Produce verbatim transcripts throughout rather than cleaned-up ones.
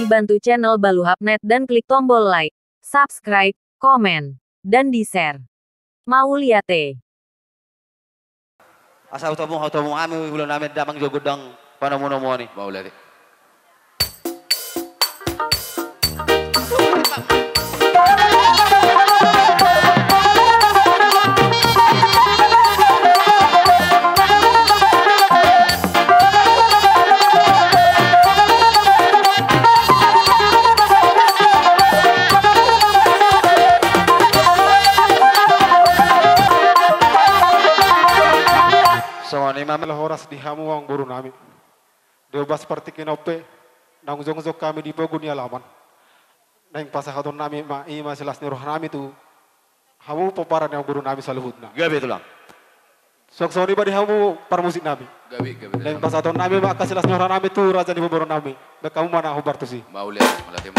bantu channel Baluhapnet dan klik tombol like, subscribe, komen, dan di-share. Mauliate. Asa hutobung, hutobung hami, ulaon nami damang jolo gondang panomunomuon i. Mauliate. Songon i ma mela horas di hamu amangboru nami. Di ombas partingkian on pe, naung jongjong hami di pogu ni alaman. Naeng pasahaton nami ma i ma silas ni roha nami tu hamu pomparan ni amangboru nami saluhutna. Gabe tulang. Suang songon i ma di hamu parmusik nami. Gabe, gabe. Naeng pasahaton nami ma angka silas ni roha nami tu raja ni pamoruon nami. Bahen hamu ma na hombar tusi. Mauliate, mauliate.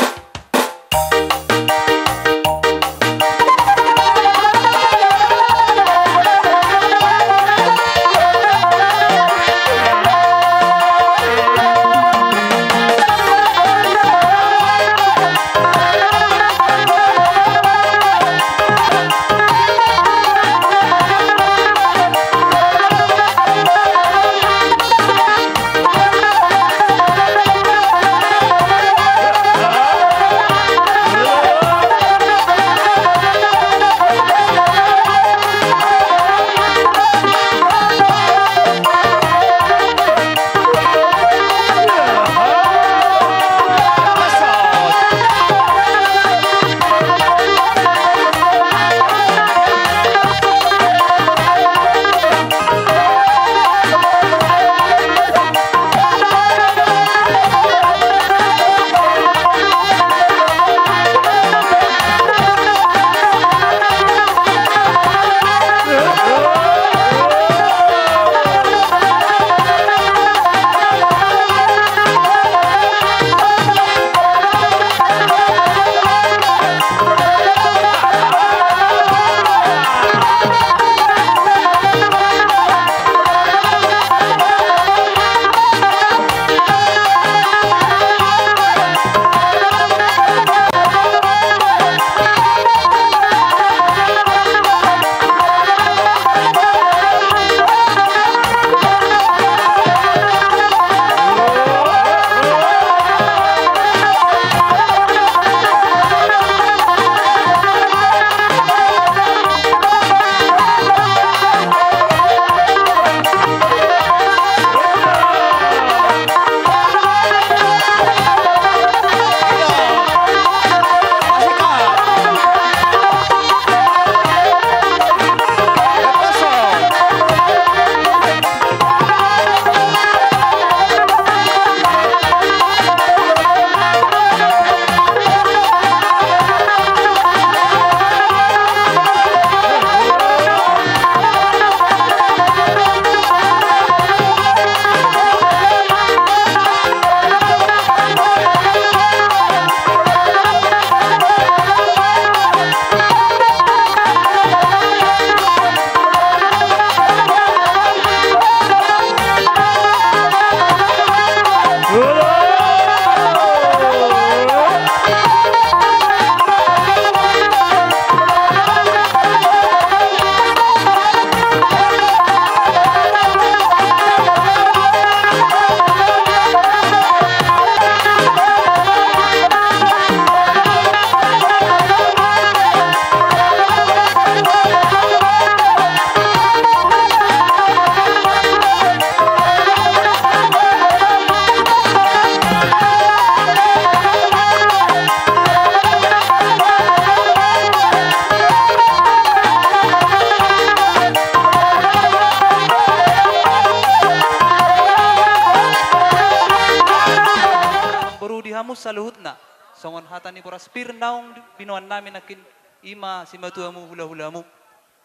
Boru di hamu saluhutna, songon hata ni boras pir naung binoan nami nangkin, i ma simatuamu hulahulamu.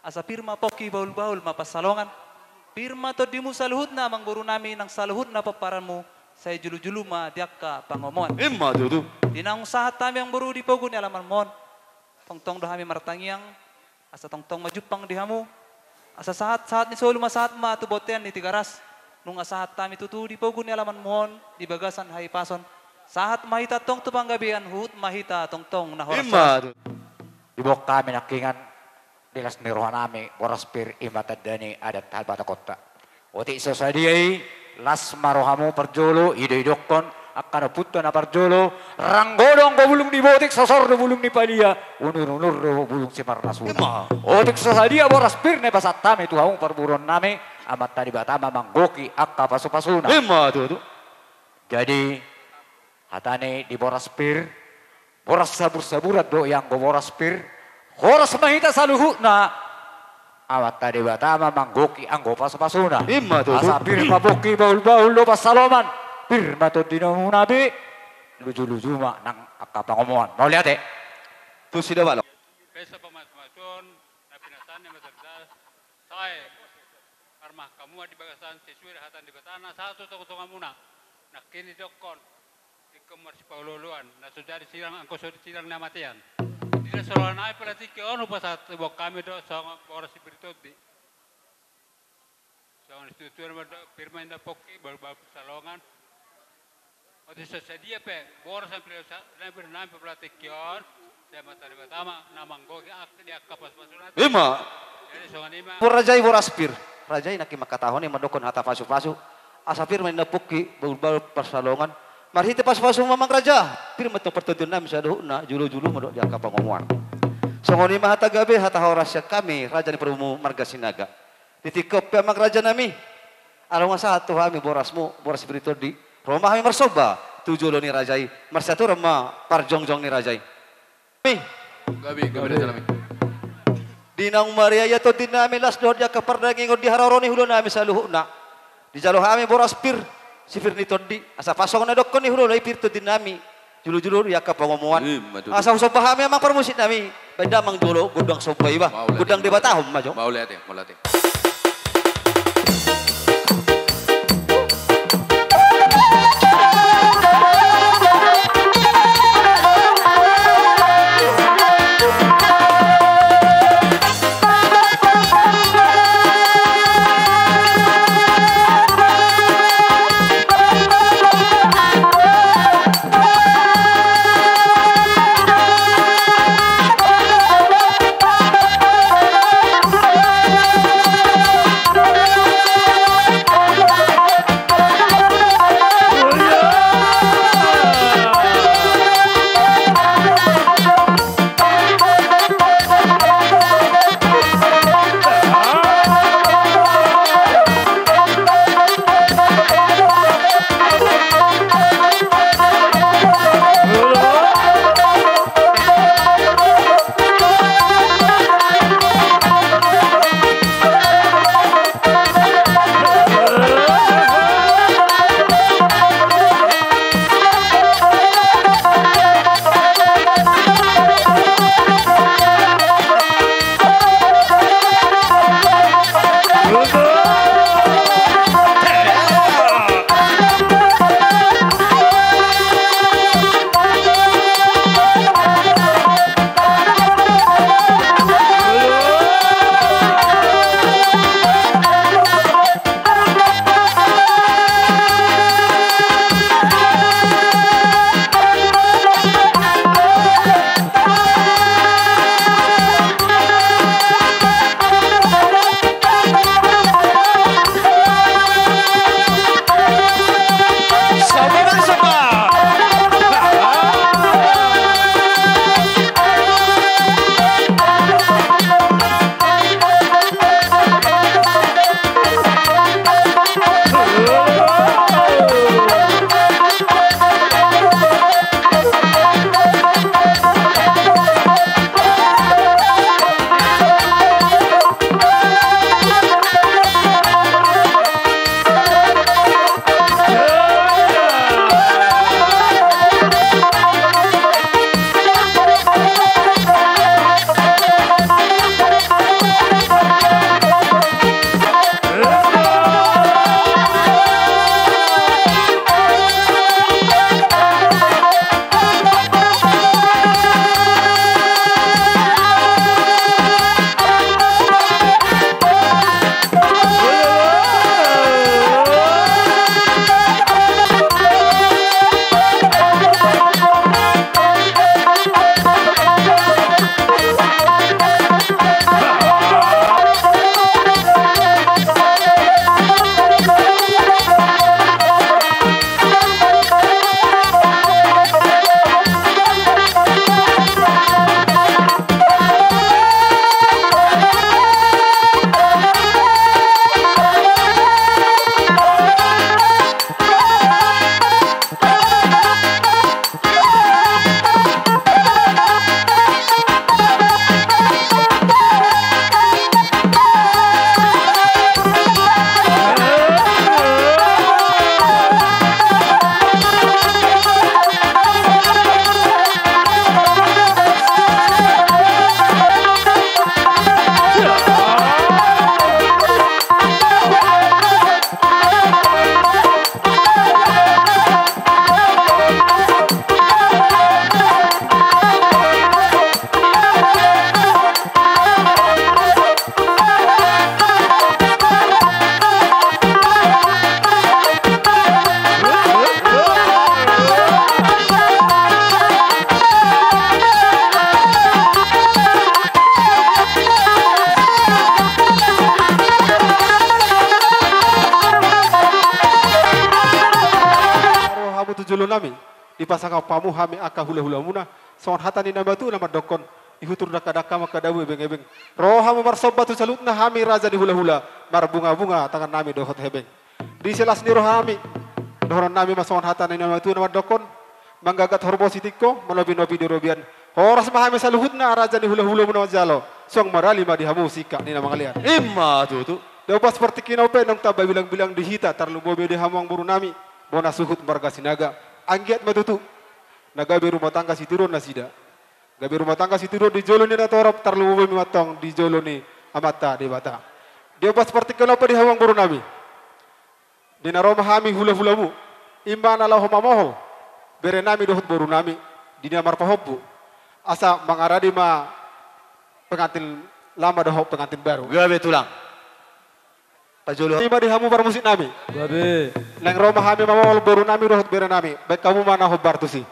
Asa pir ma pongki, bahulbahul ma pansalongan. Pir ma tondimu saluhutna amangboru nami nang saluhutna pomparanmu, sai jolojolo ma di angka pangomoan. I ma tutu. Di naung sahat hami amangboru di pogu ni alamanmu on, tongtong do hami martangiang, asa tongtong ma jumpang di hamu. Asa sahatsahat ni solu ma sahat ma tu bontean ni Tigaras. Nunga sahat hami tutu di pogu ni alamanmu on, di bagasan hahipason, Sahat ma hita tong tu panggabean, huhut ma hita tongtong na horas. Ima tutu. Diboan hami nangkiningan di las ni rohanami boras pir, ima tanda ni adat halbatakonta. Otik so sadia i, las ma rohamu parjolo, ido-idokkon angka na pungu na parjolo. Ranggo do anggo bulung ni botik, sosor do bulung ni palia, unur-unur do bulung simarlas uta. Ima. Otik so sadia boras pir na dipasahat hami tu hamu parboruonnami, Amanta Debata ma manggohi angka pasu-pasuna. Ima tutu. Jadi, hata ni di boras pir, boras sabur-saburan do i anggo boras pir, horas ma hita saluhutna, Amanta Debata ma manggohi anggo pasu-pasuna. Ima tutu. Asa pir ma pongki, bahul-bahul do pansalongan, pir ma tondimuna be, luju-luju ma nang angka pangomoan. Mauliate. Tusi do, Pak. Pesta pamasu-masuon na pinasahat ni Amanta Debata, sai marmaham hamu di bagasan sesuai hata ni Debata na sahat tu tonga-tongamuna. Nangkin didokkon, tingki on marsipaolo-oloan, na so jadi silang anggo so di silang ni hamatean. Di las ni rohanami pala tingki on hupasahat, diboan hami do songon boras sipir ni tondi. Songon situtu ma do, pir ma ninna pongki, bahul-bahul pansalongan. Otik so sadia pe boras na pinasahat ni Amanta Debata on, sai Amanta Debata ma na manggohi angka, di angka pasu-pasuna. Ima. Jadi songon i ma. Boan raja i boras pir. Raja i nangkin mangkatahon i mandokkon hata pasu-pasu. Asa pir ma ninna pongki, bahul-bahul pansalongan. Marhite pasu-pasu ma, amang raja, pir ma tong partondionnami saluhutna, jolo-jolo ma dohot di angka pangomoan. Songon i ma hata gabe, hata horas sian hami, raja ni parborumu marga Sinaga. Di tingki on pe, amang rajanami, ala nunga sahat tu hami borasmu, boras sipir ni tondi, ro ma hami marsomba tu jolo ni raja i, marsiaturan ma parjongjong ni raja i. Mi. Gabe, gabe, rajanami. Di naung marria-ria tondinami, las dohot di angka pardagingon, di haroro ni hulonami saluhutna, dijalo hami boras pir, sipir ni tondi, asa pas songon na nidokkon ni hulona i, pir tondinami, jolo-jolo di angka pangomoan. Ima tutu. Asa husomba hami, amang parmusiknami. Baen damang jolo gondang somba iba. Mauliate, gondang mauliate. Debatahon ma jo. Mauliate, mauliate. nami, dipasangap hamu hami angka hulahulamuna, songon hata ni na matua na mandokkon, ihutur dangkadangka mangkadabu ebeng-ebeng. Ro hamu marsomba tu saluhutna hami raja ni hulahula, marbungabunga tangan nami dohot hepeng. Di sela las ni roha nami, dohonon nami ma songon hata ni na matua na mandokkon, manggagat horbo sitingko, manopi-nopi di robean. Horas ma hami saluhutna raja ni hulahulamuna manjalo, suang marali ma di hamu singkat ni na mangalean. I ma tutu. Diombas partingkian on pe naung tamba bilang-bilang di hita, tarlumobi di hamu amangboru nami, bona suhut marga Sinaga, anggiat ma tutu na gabe rumah tangga sitiruon nasida. Gabe rumah tangga sitiruon di jolo ni natorop, tarlumobi ma antong di jolo ni Amanta Debata. Diombas partingkian on pe di hamu amangboru nami, di na ro ma hami hulahulamu, i ma na laho mamohol bere nami dohot boru nami di na marpahompu, asa mangaradi ma pengantin lama dohot pengantin baru. Gabe tulang. Pajolo. I ma di hamu parmusik nami. Gabe. Naeng ro ma hami mamohol boru nami dohot bere nami, baen hamu ma na hombar tusi.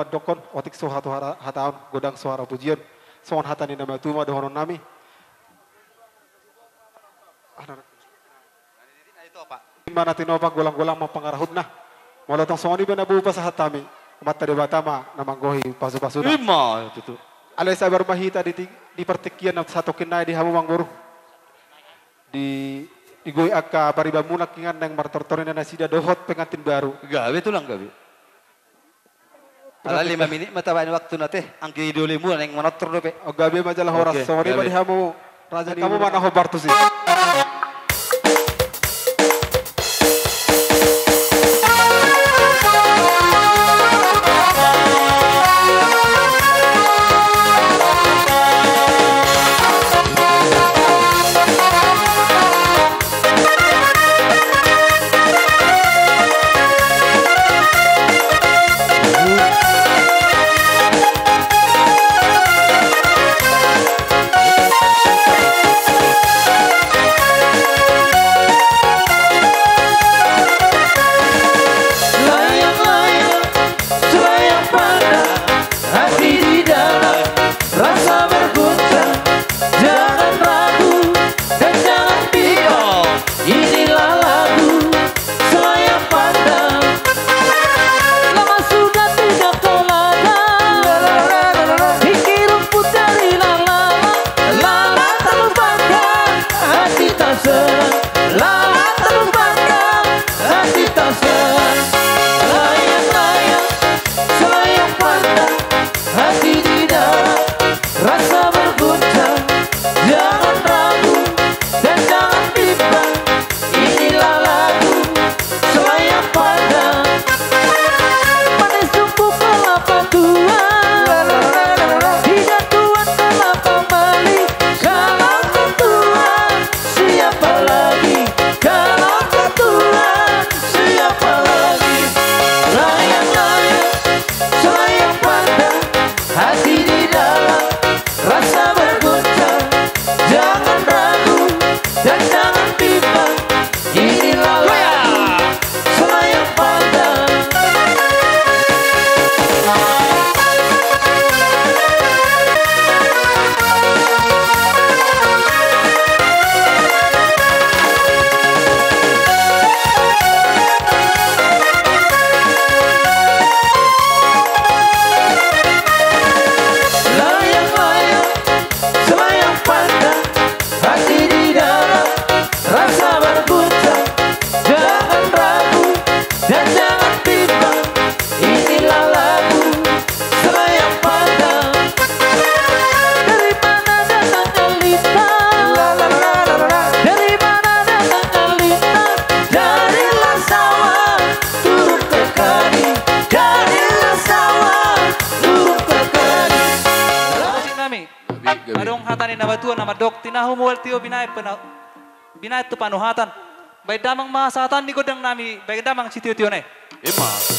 Dokkon, otik so hata, hata on, godang so hata pujion. Songon hata ni na matua ma dohonon nami. Ima na tinopa golang-golang ma pangarahutna. Molo tong songon i pe na boi pasahat hami, Amanta Debata ma na manggohi pasu-pasuna. Ima tutu. Alai sabar ma hita di, di partingkian na satongkin nai di hamu amangboru. Di, di goi angka paribanmuna nangkiningan naeng martortor ninna nasida dohot pengantin baru. Gabe tulang gabe. Ala lima minit ma tabaen waktuna te, anggi doli muna naeng manortor dope. O gabe ma jala horas. Oke, songon i ma gabe. Di hamu raja ni hamu ma na hombar tusi. Layang-layang, selayang pandang, hati di dalam rasa berguncang. Jangan ragu dan jangan bimbang. Inilah lagu selayang pandang. Lama sudah tidak kau ladang. Gigi rumput dari lala. Lala terlupakan, hati tak senang. Lala terlupakan, hati tak senang. Layang-layang, selayang pandang, hati di dalam rasa berguncang. Jangan ragu dan jangan bimbang. Inilah lagu selayang pandang. Manis sungguh kelapa tua. Tidak kuat kelapa meli. Kalau ketua, siapa lagi? Kalau ketua, siapa lagi? Layang-layang, selayang pandang, hati di dalam rasa berguncang. Jangan ragu dan jangan bimbang. Inilah lagu selayang pandang. Layang-layang, selayang pandang, hati di dalam rasa berguncang. Jangan ragu dan jangan bimbang. Inilah lagu selayang pandang. Dari mana datangnya lintang? Dari mana datangnya lintang? Dari lamsawah turun ke kari. Dari lamsawah turun ke kari. Musik nami. Gabe, gabe. Adong hata ni na matua na mandok, tinahu mual tio binaen pena-, binaen tu panuhatan. Baen damang ma sahat ni gondang nami, baen damang sitio-tio nai. Ima.